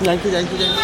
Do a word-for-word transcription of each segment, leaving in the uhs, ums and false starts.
Janki, janki, janki.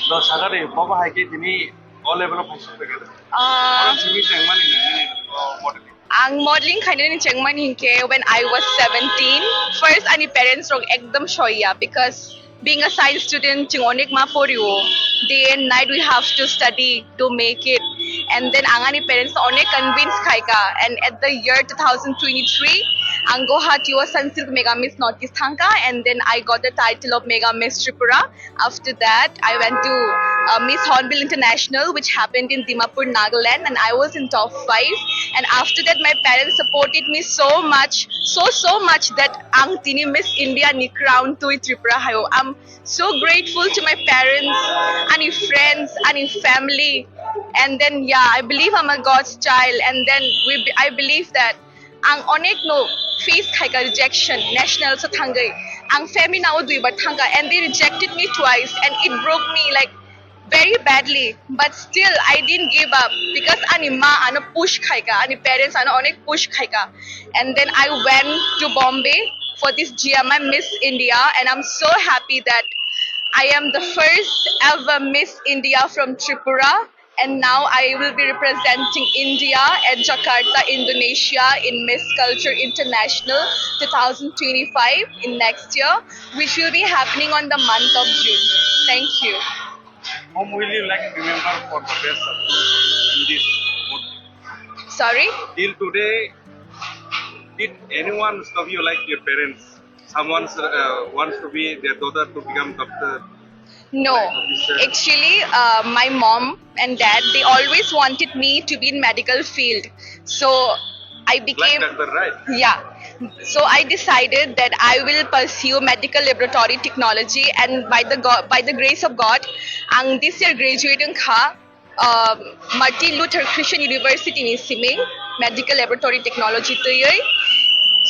Dos hajar ni, bobo hai khe tini o level o phaisok phaikha. Ah. Oro simi chengmani nini, oh, modeling. Ang modeling khainani chengmani hinkhe when I was seventeen, first ani parents rok ekdom soiya, because being a science student, chwng onek ma porio. Day and night we have to study to make it. And then ang ani parents onek convince khaika. And at the year two thousand twenty-three, ang Guwahati o Sunsilk Mega Miss Northeast thangka. And then I got the title of Mega Miss Tripura. After that, I went to uh, Miss Hornbill International, which happened in Dimapur, Nagaland, and I was in top five. And after that, my parents supported me so much, so, so much that ang tini Miss India ni crown twi Tripura hayo. I'm so grateful to my parents, ani friends, ani family. And then, yeah, I believe I'm a God's child. And then we, I believe that ang onek no face khaika rejection, national so thangwi. Ang family nao duibar thangka and they rejected me twice and it broke me, like, very badly, but still I didn't give up because ani ma ano push khaika, ani parents ano onek push khaika, and then I went to Bombay for this G M I Miss India, and I'm so happy that I am the first ever Miss India from Tripura, and now I will be representing India at Jakarta, Indonesia in Miss Culture International two thousand twenty-five in next year, which will be happening on the month of June. Thank you. Whom will you like to remember for the best in this mood? Sorry? Till today, did anyone of you like your parents? Someone uh, wants to be their daughter to become doctor? No. Like officer? Actually, uh, my mom and dad, they always wanted me to be in medical field. So I became. Like doctor, right? Yeah. So I decided that I will pursue medical laboratory technology, and by the God, by the grace of God, ang this year graduating kha, uh, Martin Luther Christian University ni siming medical laboratory technology twiwi.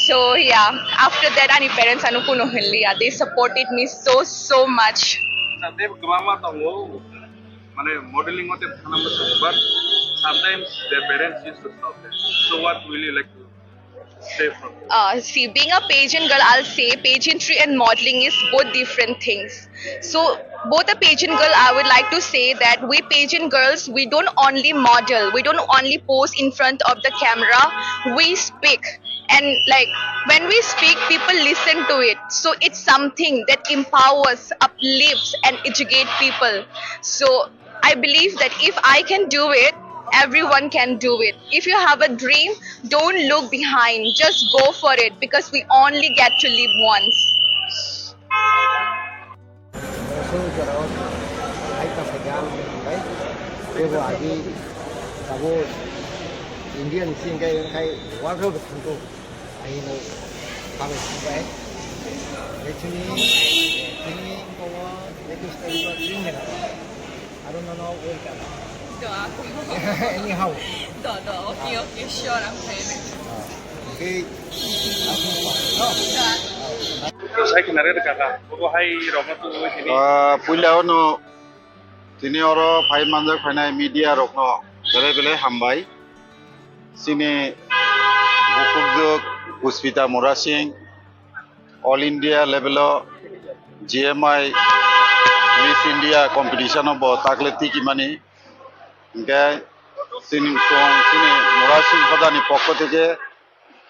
So yeah, after that ani parents ano kuno hwnliya. They supported me so, so much. Sa tei kwbangma tongo, mane modeling o tei thana muchungo, but sometimes their parents used to stop them. So what will you like to say from? Uh, see, being a pageant girl, I'll say pageantry and modeling is both different things. So, both a pageant girl, I would like to say that we pageant girls, we don't only model, we don't only pose in front of the camera, we speak. And, like, when we speak, people listen to it. So it's something that empowers, uplifts, and educate people. So I believe that if I can do it, everyone can do it. If you have a dream, don't look behind. Just go for it, because we only get to live once. Song jorao hai ta phaikha ang bai. Tebo agi tabuk India ni sing kai kai world road thangko. Ai no phabai bai. Chini chini ko request ko chini na. Aro no no welcome. Do ako. Anyhow. Do do. Okay, okay, sure, I'm paying. Okay. Sai khna re kaka, bo hai rok no tu tini. Ah, puila ono tini oro phai manjak phainai media rok no belai belai hambai. Chini bukhukjwk Puspita Murasing All India level o G M I Miss India competition o bo takle tikimani. Hinkhe chini chwng chini Murasing hodani pokho theke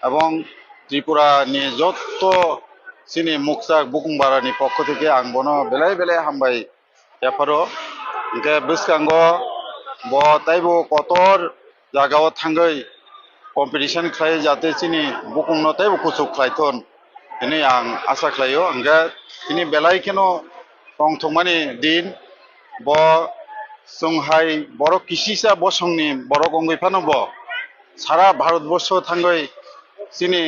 ebong Tripura ni jotto chini mukchak bukung bara ni pokho theke ang bono belai belai hambai yapharo. Hinkhe bwskango bo taibo kotor jagao thangwi competition khlai jate chini bukungno teibo kuchuk khlai thun hinwi ang asa khlaio. Hinkhe tini belai kheno tongthokmani din bo Chwng hai borok kisisa bosongni borok wngwi phano bo sara Bharat borsho thangwi chini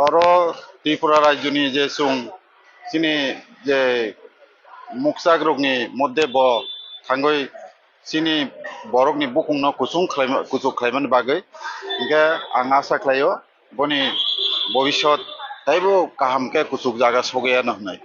oro Tripura rajyoni je chwng chini je mukchakrokni moddhe bo thangwi chini borokni bukungno kuchung khlaima-, kuchuk khlaimani bagwi hinkhe ang asa khlaio boni bobisot teibo kaham khe kuchuk jaga sogwi anw hwnwi.